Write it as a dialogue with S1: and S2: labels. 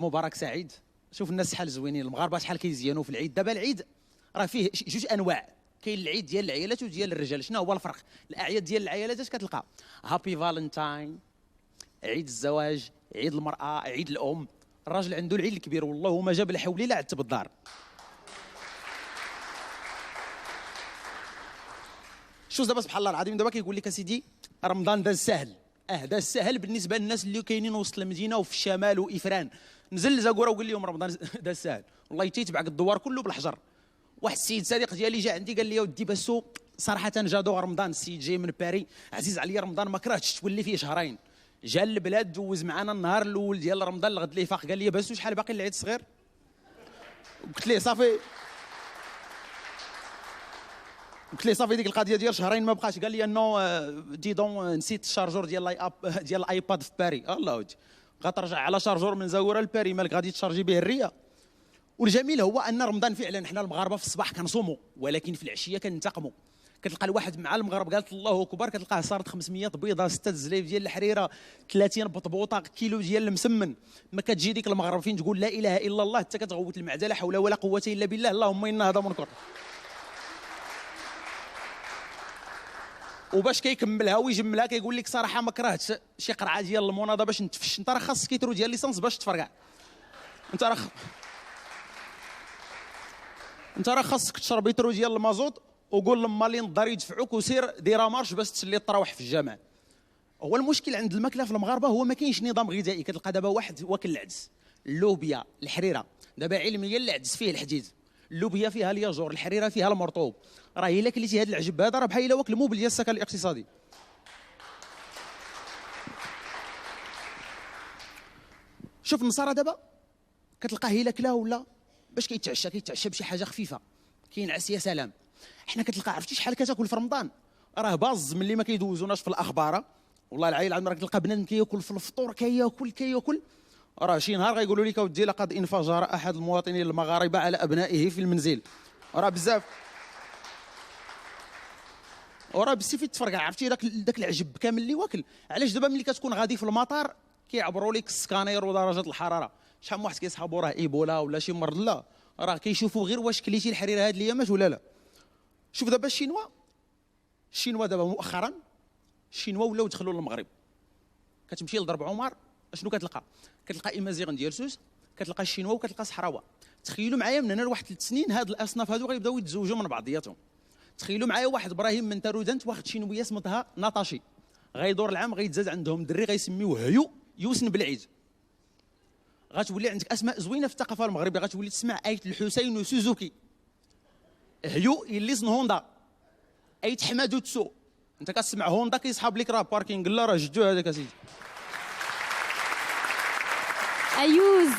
S1: مبارك سعيد. شوف الناس شحال زوينين، المغاربة شحال كيزيانوا في العيد. دابا العيد راه فيه جوج انواع، كاين العيد ديال العيالات وديال الرجال. شنو هو الفرق؟ الاعياد ديال العيالات اش كتلقى؟ happy Valentine، عيد الزواج، عيد المراة، عيد الام. الراجل عنده العيد الكبير، والله ما جاب الحولي لا عتب الدار. شوف دابا سبحان الله العظيم، دابا كيقول لك اسيدي رمضان داز ساهل. داز ساهل بالنسبة للناس اللي كاينين وسط المدينة وفي الشمال وافران. نزل لزاكوره وقال لهم رمضان داز ساهل، والله تيتبعك الدوار كله بالحجر. واحد السيد صديق ديالي جا عندي قال لي ودي باسو صراحة j'adore رمضان، السيد جاي من باري، عزيز عليا رمضان ما كرهتش تولي فيه شهرين. جا للبلاد دوز معنا النهار الاول ديال رمضان، الغد اللي فاق قال لي باسو شحال باقي العيد الصغير؟ قلت ليه صافي، قلت ليه صافي ديك القضية ديال شهرين ما بقاش. قال لي non dis donc نسيت ال chargeur ديال ديال ال iPad في باري. الله ودي غترجع على chargeur من زاكوره لباري، مالك غادي تشارجي به الريه. والجميل هو ان رمضان فعلا حنا المغاربة في الصباح كنصوموا، ولكن في العشية كننتقموا. كتلقى الواحد مع المغرب قالت الله اكبر، كتلقاه صارت 500 بيضة، 6 زلايف ديال الحريره، 30 بطبوطه، كيلو ديال المسمن. ما كتجي ديك المغرب فين تقول لا اله الا الله حتى كتغوت المعدة لا حول ولا قوة الا بالله، اللهم انا هذا منكر. وباش كيكملها ويجملها كيقول لك صراحة ما كرهتش شي قرعه ديال الموناضه باش نتفش. انت راه خاصك كيترو ديال l'essence باش تفرقع، انت راه خاصك تشرب يترو ديال المازوت وقول لمالين الدار يدفعوك وسير دير marche باش تسلي الطراوح في الجامع. هو المشكل عند الماكلة في المغاربة هو ما كاينش نظام غذائي. كتلقى دابا واحد واكل العدس، اللوبيا، الحريره. دابا علميا العدس فيه الحديد، اللوبيا فيها الياجور، الحريره فيها المرطوب. راه الا كليتي هذا العجب هذا راه بحال الا واكل موبل ديال السكن الاقتصادي. شوف النصارى دابا كتلقاه الا كلا ولا باش كيتعشى، كيتعشى بشي حاجة خفيفة، كينعس يا سلام. حنا كتلقى عرفتي شحال كتاكل في رمضان؟ راه باز ملي ما كيدوزوناش في الاخبار، والله العلي العظيم راه كتلقى بنادم كياكل في الفطور، كياكل كياكل. راه شي نهار غيقولوا لك اودي لقد انفجر احد المواطنين المغاربة على ابنائه في المنزل. راه بزاف، وراه بالسيف تفرقع. عرفتي داك العجب كامل اللي واكل. علاش دابا ملي كتكون غادي في المطار كيعبروا لك السكانير ودرجة الحرارة؟ شحال من واحد كيسحبوا راه ايبولا ولا شي مرض، لا راه كيشوفوا غير واش كليتي الحريره هاد الايامات ولا لا. شوف دابا الشينوا، الشينوا دابا مؤخرا الشينوا ولاو دخلوا للمغرب. كتمشي لدرب عمر اشنو كتلقى؟ كتلقى إمازيغن ديال سوس، كتلقى الشينوا وكتلقى صحراوه. تخيلوا معايا من هنا لواحد 3 سنين هاد الاصناف هادو غيبداو يتزوجوا من بعضياتهم. تخيلوا معايا واحد ابراهيم من تارودنت واخد شينويه سمتها ناتاشي، غيدور العام غيتزاد عندهم دري غيسميوه هيو يوسن بالعيد. غتولي عندك اسماء زوينة في الثقافة المغربية، غتولي تسمع ايت الحسين وسوزوكي، هيو يليزن هوندا، ايت حمادو تسو. انت كتسمع هوندا كيسحاب لك راه parking، لا راه جدو هذاك اسيدي.
S2: ايوز.